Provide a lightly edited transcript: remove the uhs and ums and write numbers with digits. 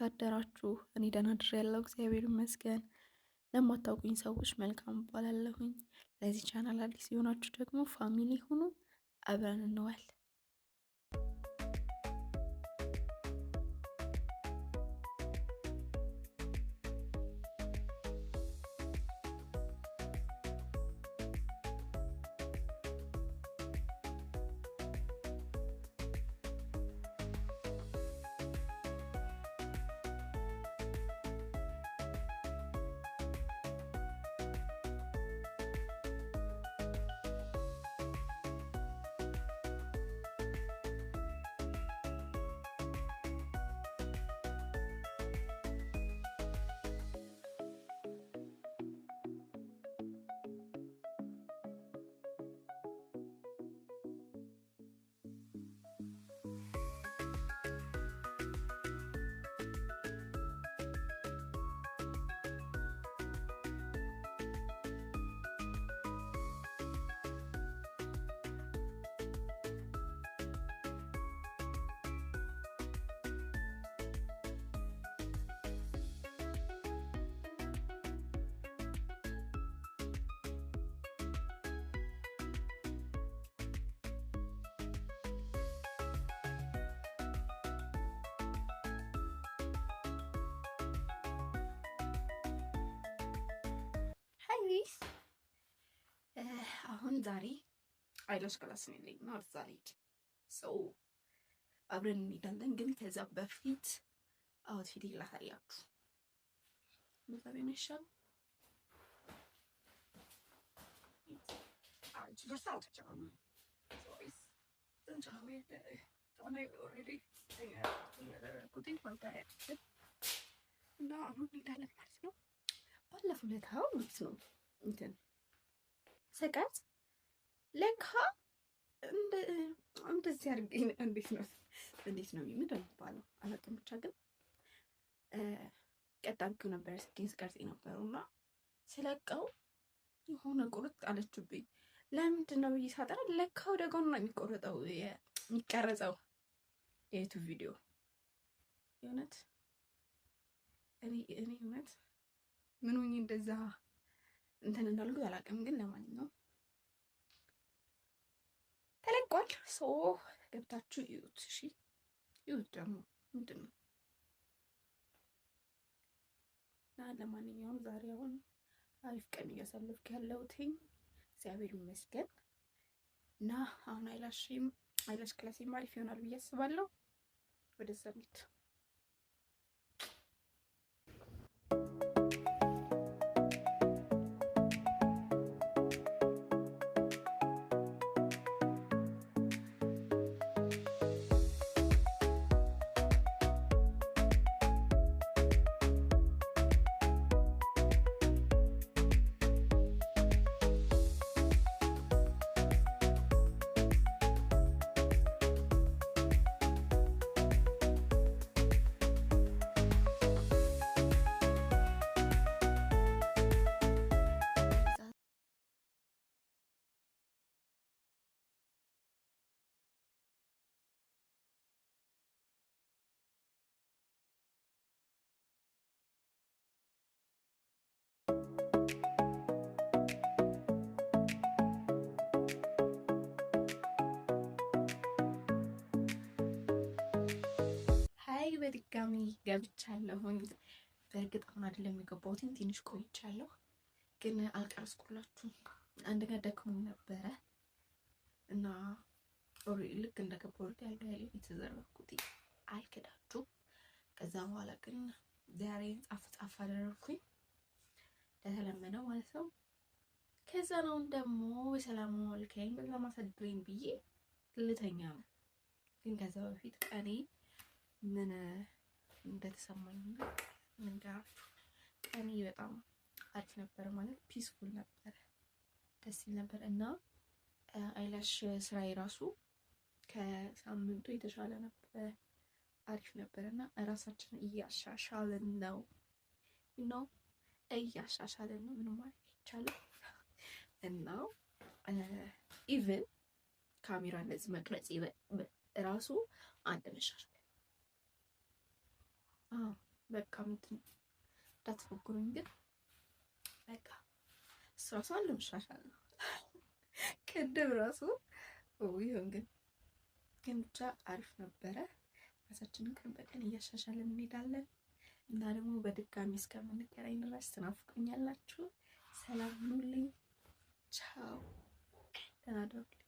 አደራችሁ? እኔ ደህና አድሬያለሁ፣ እግዚአብሔር ይመስገን። ለማታውቁኝ ሰዎች መልካም እባላለሁኝ። ለዚህ ቻናል አዲስ የሆናችሁ ደግሞ family ሁኑ፣ አብረን እንዋል። Hi አሁን ዛሬ eyelash class ነው ያለኝ እና ወደዛ ልሄድ so አብረን እንሄዳለን። ግን ከዛ በፊት outfit ላሳያችሁ። በዛ ይሻል። እና አሁን እንሄዳለን ማለት ነው። ባለፈው ዕለት ማለት ነው እንትን ስቀርጽ ለካ እንደዚህ አድርጌ እንዴት ነው ምንድን ነው የሚባለው አላውቅም። ብቻ ግን ቀጥ አድርጌው ነበረ ስልኬን ስቀርጽ የነበረው እና ስለቀው የሆነ ቁርጥ አለችብኝ። ለምንድን ነው ብዬ ሳጠና ለካ ወደ ጎን ነው የሚቆረጠው የሚቀረጸው የ YouTube ቪዲዮ። የእውነት እኔ እውነት ምን ሆኜ እንደዛ እንትን እንዳልኩት አላውቅም። ግን ለማንኛውም ተለቋል። So ገብታችሁ እዩት። እሺ እዩት። ደግሞ ምንድን ነው እና ለማንኛውም ዛሬ አሁን አሪፍ ቀን እያሳለፍኩ ያለሁትኝ እግዚአብሔር ይመስገን። እና አሁን eyelash class ኤም አሪፍ ይሆናል ብዬ አስባለሁ። ወደዛ እንሂድ። Hi በድጋሚ ገብቻለሁኝ። በእርግጥ አሁን አይደለም የገባሁትኝ ትንሽ ቆይቻለሁ፣ ግን አልቀረስኩላችሁም። አንደኛ ደክሞኝ ነበረ እና ልክ እንደገባሁ አልጋ ላይ የተዘረኩት አልክዳችሁም። ከዛ በኋላ ግን ዛሬን ጻፍ ጻፍ አደረግኩኝ እንደተለመደው ማለት ነው። ከዛ ነው ደግሞ በሰላም ዋልከኝ በሰላም አሳድረኝ ብዬ ልተኛ ነው። ግን ከዛ በፊት ቀኔ ምን እንደተሰማኝ ልንገራችሁ። ቀኔ በጣም አሪፍ ነበረ፣ ማለት peaceful ነበረ፣ ደስ ይል ነበር እና eyelash ስራዬ ራሱ ከሳምንቱ የተሻለ ነበረ፣ አሪፍ ነበረ እና እራሳችንን እያሻሻልን ነው ነው እያሻሻልን ነው። ምንም ማለት አይቻልም። እና even ካሜራ እንደዚህ መቅረጽ ራሱ አንድ መሻሻል። በቃ ምንድን እንዳትፎግሩኝ፣ ግን በቃ እሱ ራሱ አንድ መሻሻል ነው። ቅድም ራሱ ይሁን ግን ብቻ አሪፍ ነበረ። ራሳችንን ቀን በቀን እያሻሻልን እንሄዳለን እና ደግሞ በድጋሚ እስከምንገናኝ ድረስ ትናፍቁኛላችሁ። ሰላም ሁኑልኝ። ቻው፣ ደህና ደሩልኝ።